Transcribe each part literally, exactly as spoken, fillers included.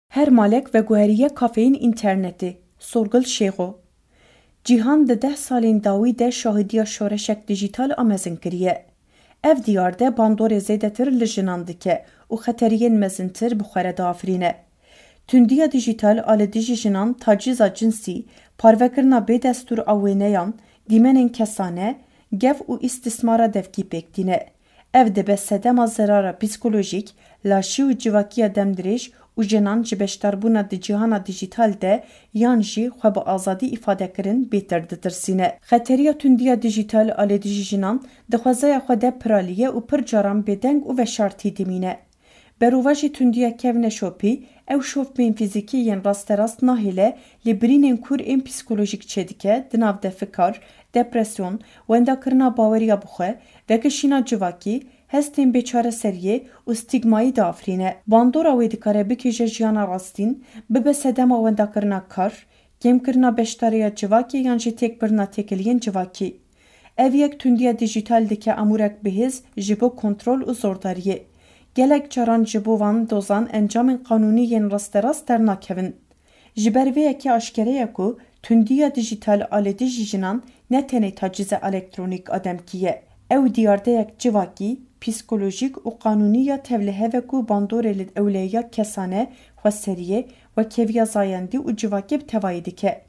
Her malek veguheriye kafeyên înternetê. Sorgil Şêxo. Cîhan di deh salên dawî de şahidiya şoreşek dijîtal a mezin kiriye. Ev diyarde bandorê zêdetir li jinan dike û xeteriyên mezintir bi xwe re diafirîne. Tundiya dijîtal a li dijî jinan, tacîza cinsî, parvekirina bêdestûr a wêneyan, dîmenên kesane, gef û îstîsmara devkî pêk tîne. Ev dibe sedema zerara psîkolojîk, laşî û civakiya demdirêj û jinan ji beşdarbûna di cîhana dijîtal de yan jî xwe bi azadî îfadekirin bêtir ditirsîne. Xeteriya tundiya dijîtal a li dijî jinan di xwezaya xwe de piralî ye û pir caran bêdeng û veşartî dimîne. Berovajî tundiya kevneşopî, ew şopbên fîzîkî yên rasterast nahêle, lê birînên kûr ên psîkolojîk çêdike, di nav de fikar, depresyon, wendakirina baweriya bi xwe, vekişîna civakî, hestên bêçareseriyê û stîgmayî diafirîne. Bandora wê dikare bikêje jiyana rastîn, bibe sedema wendakirina kar, kêmkirina beşdariya civakê yan jî têkbirina têkiliyên civakî. Ev yek tundiya dijîtal dike amûrek bihêz ji bo kontrol û zordariyê. Gelek caran ji bo van dozan encamên qanûnî yên rasterast dernakevin. Ji ber vê yekê aşkere ye ku tundiya dijîtal a li dijî jinan ne tenê tacîza elektronîk a demkî ye. Ew diyardeyek civakî, psîkolojîk û qanûnî ya tevlihev e ku bandorê li ewlehiya kesane, xweseriyê, wekeviya zayendî û civakê bi tevayî dike.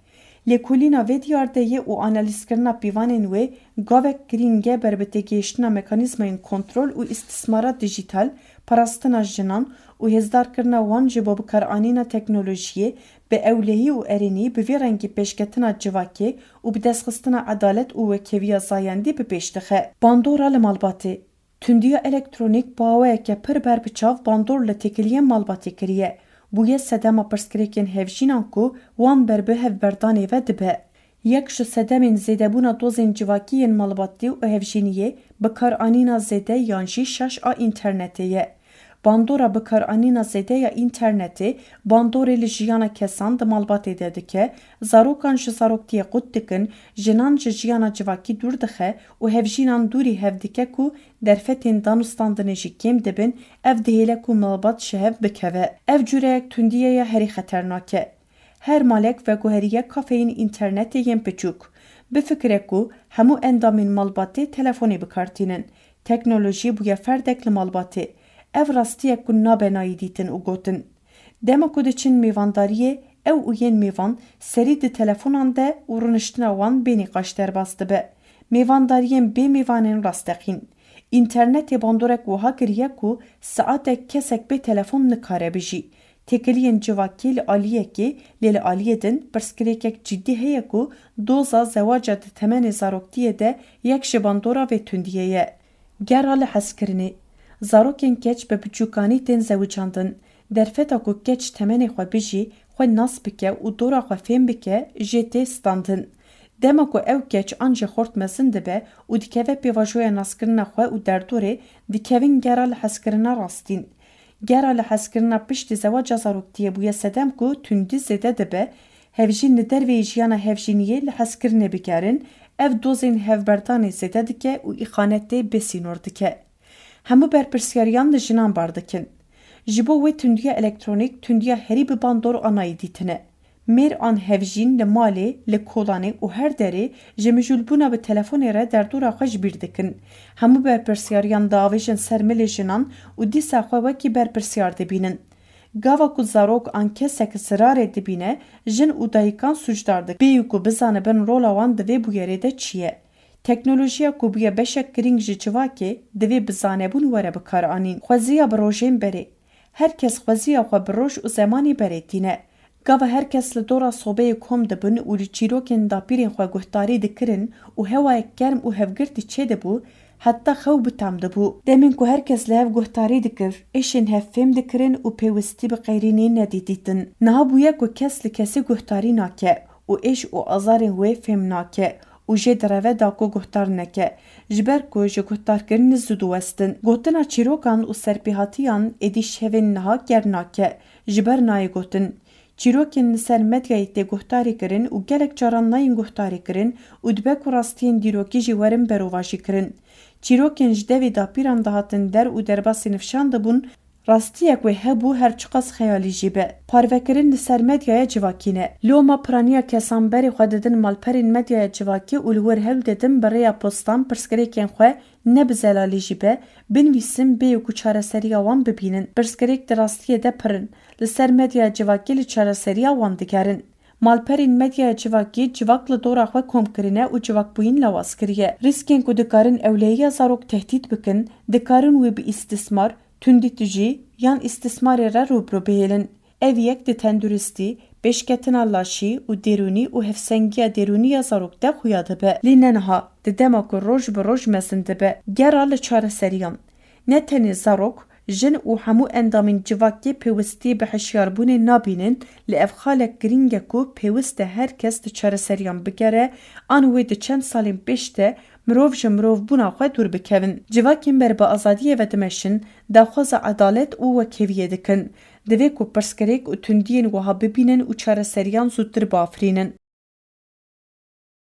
Lêkolîna vê diyardeyê û analîzkirina pîvanên wê gavek girîng e ber bi têgihiştina mekanîzmayên kontrol û îstîsmara dijîtal, parastina jinan û hêzdarkirina wan ji bo bikaranîna teknolojiyê bi ewlehî û erênî bi vî rengî pêşketina civakê û bi destxistina edalet û wekeviya zayendî bi pêş dixe. Bandora li malbatê. Tundiya elektronîk bi awayeke pir berbiçav bandor li têkiliyên malbatê kiriye, bûye sedema pirsgirêkên hevjînan ku wan ber bi hevberdanê ve dibe. Yek ji sedemên zêdebûna dozên civakî yên malbatî û hevjîniyê bikaranîna zêde yan jî şaş a înternetê ye. Bandora bikaranîna zêde ya înternetê bandorê li jiyana kesan di malbatê de dike, zarokan ji zaroktiyê qut dikin, jinan ji jiyana civakî dûr dixe û hevjînan dûrî hev dike ku derfetên danûstandinê jî kêm dibin, ev dihêle ku malbat ji hev bikeve. Ev cureyek tundiye ya herî xeternak e. Her malek veguheriye kafeyên înternetê yên piçûk. Bifikire ku hemû endamên malbatê telefonê bi kar tînin. Teknolojî bûye ferdek li malbatê. Ev rastiyek ku nabe nayî dîtin û gotin. Dema ku diçin mêvandariyê, ew û yên mêvan serî di telefonan de û rûniştina wan bê nîqaş derbas dibe. Mêvandariyên bê mêvanên rasteqîn. Înternetê bandorek wiha kiriye ku saetek kesek bê telefon nikare bijî. Têkiliyên civakî li aliyekê, lê li aliyê din pirsgirêkek cidî heye ku doza zewaca di temenê zaroktiyê de yek ji bandora vê tundiyê ye. Gera lihezkirinê. Zarokên keç bi biçûkanî tên zewicandin. Derfeta ku keç temenê xwe bijî, xwe nas bike û dora xwe fêm bike, jê tê standin. Dema ku ew keç an jî xort mezin dibe û dikeve pêvajoya naskirina xwe û derdorê, dikevin gera lihezkirina rastîn. Gera lihezkirina piştî zewaca zaroktiyê bûye sedem ku tundî zêde dibe, hevjîn li derveyî jiyana hevjîniyê lihezkirinê bigerin, ev dozên hevberdanê zêde dike û îxanetê bêsînor dike. Hemû berpirsyariyan li jinan bar dikin. Ji bo wê tundiya elektronîk tundiya herî bi bandor a nayê dîtine. Mêr an hevjîn li malê, li kolanê û her derê ji mijûlbûna bi telefonê re derdora xwe ji bîr dikin. Hemû berpirsyariyan diavêjin ser milê jinan û dîsa xwe wekî berpirsiyar dibînin. Gava ku zarok an kesek zirarê dibîne, jin û dayikan sûcdar dikin. Bêyî ku bizanibin rola wan di vê bûyerê de çi ye. Teknolojiya ku bûye beşek girîng ji civakê, divê bi zanebûn were bikaranîn. Xweziya bi rojên berê. Her kes xweziya xwe bi roj û zemanê berê tîne. Gava her kes li dora sobeyê kom dibin û li çîrokên dapîrên xwe guhdarî dikirin û hewayek germ û hevgirtî çêdibû, heta xew bi tam dibû. Demên ku her kes li hev guhdarî dikir, êşên hev fêm dikirin û pêwistî bi qeyrînê nedî dîtin. Niha bûye ku kes li kesî guhdarî nake û êş û azarên wê fêm nake û jê direve da ku guhdar neke, ji ber ku ji guhdarkirinê zû diwestin. Gotina çîrokan û serpêhatiyan êdî ji hevên niha ger nake, ji ber nayê gotin. Çîrokên li ser medyayê tê guhdarî kirin û gelek caran nayên guhdarî kirin û dibe ku rastiyên dîrokî jî werin berovajî kirin. Çîrokên ji devê dapîran dihatin der û derbasî nifşan dibûn, Rastiyek wê hebû her çiqas xeyalî jî be. Parvekirin li ser medyaya civakî ne. Loma piraniya kesan berê xwe didin malperên medyaya civakî û li wir hewl didin bi rêya postan pirsgirêkên xwe ne bi zelalî jî be, binivîsin bêyî ku çareseriya wan bibînin. Pirsgirêk di rastiyê de pir in. Li ser medyaya civakî li çareseriya wan digerin. Malperên medyaya civakî civak li dora xwe kom kirine û civakbûyîn lawaz kiriye. Rîskên ku dikarin ewlehiya zarok tehdît bikin, dikarin wê bi îstismar, tundîtijî yan îstismarê re rû bi rû bihêlin. Ev yek di tenduristî, pêşketina laşî û derûnî û hevsengiya derûnî ya zarok de xuya dibe. Lê ne niha, di dema ku roj bi roj mezin dibe. Gera li çareseriyan. Ne tenê zarok, jin û hemû endamên civakê pêwistiyê bi hişyarbûnê nabînin, lê ev xalek girîng e ku pêwist e her kes di çareseriyan bigere, an wê di çend salên pêş de mirov ji mirovbûna xwe dûr bikevin. Civakên ber bi azadiyê ve dimeşin, daxwaza edalet û wekheviyê dikin. Divê ku pirsgirêk û tundiyên wiha bibînin û çareseriyan zûtir biafirînin.